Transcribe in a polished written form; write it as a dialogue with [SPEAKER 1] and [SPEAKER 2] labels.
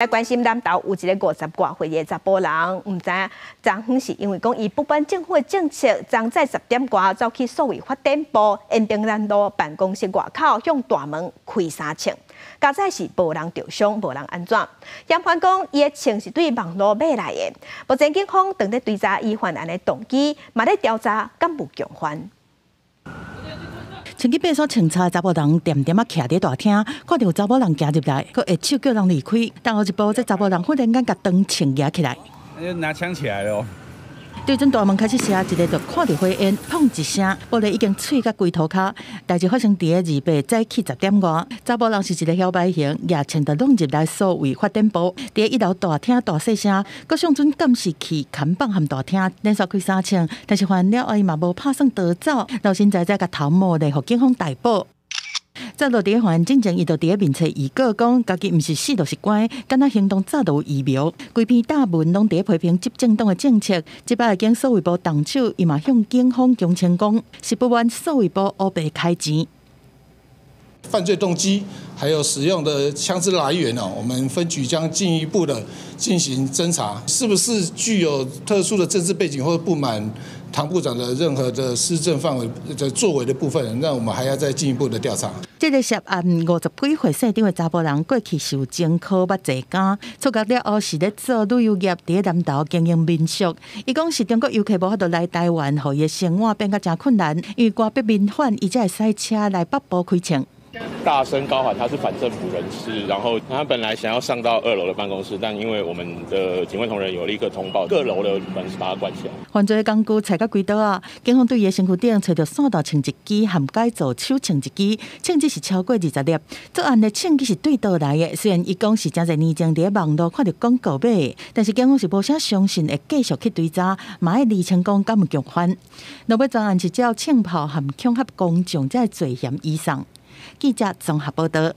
[SPEAKER 1] 來關心南投有一个五十外歲的查埔人，毋知昨昏是因為講伊不滿政府的政策，昨早10點外走去數位發展部延平南路辦公室外口向大門開三槍，佳哉是無人著傷，無人按怎。嫌犯講伊的槍是對網路買來的。目前警方正咧追查伊犯案的動機，嘛咧調查敢有共犯。
[SPEAKER 2] 穿去爬所穿插的查埔人，恬恬仔徛佇大廳，看著有查某人行入來，閣下手叫人離開。但後一步，這查埔人忽然間共長槍舉起來，
[SPEAKER 3] 就拿槍起來囉。
[SPEAKER 2] 對準大門開始射，一个就看著火煙，砰一聲，玻璃已經碎甲規塗跤。代誌發生佇咧28早起10點外，查埔人是一个搖擺型，舉槍就攏入來數位發展部，佇咧一樓大廳大細聲，閣上準監視器看板和大廳，連續開三槍，但是犯了後伊嘛無拍算逃走，老神在在共頭毛咧，予警方逮捕。走落佇咧法院進前，伊就佇咧面冊預告講，家己毋是死就是關，敢若行動早就有預謀。規篇大文攏佇咧批評執政黨的政策。這擺經數位部動手，伊嘛向警方供稱講，是不滿數位部烏白開錢。
[SPEAKER 4] 犯罪動機還有使用的槍支來源哦，我們分局將進一步的進行偵查，是不是具有特殊的政治背景或者不滿唐部長的任何的施政範圍的作為的部分，那我們還要再進一步的調查。
[SPEAKER 2] 這个涉案五十幾歲姓張的查埔人，過去受前科捌坐監，出獄了後是咧做旅遊業，佇咧南投經營民宿。伊講是中國遊客無法度來台灣，予伊的生活變甲誠困難，因為戈壁民反，伊才會駛車來北部開槍。
[SPEAKER 5] 大聲高喊他是反政府人士，然後他本來想要上到二樓的辦公室，但因為我們的警衛同仁有立刻通報，各樓的門是把他關起來。
[SPEAKER 2] 犯罪工具揣甲規桌仔，警方對伊的身軀頂揣著散彈槍一支，和改造手槍一支，槍支是超過20粒。作案的槍支是對佗來的？雖然伊講是誠濟年前佇咧網路看著廣告買的，但是警方是無啥相信會繼續去追查，嘛愛釐清講敢有共犯。落尾專案是照槍炮和恐嚇公眾這个罪嫌移送。記者綜合報道。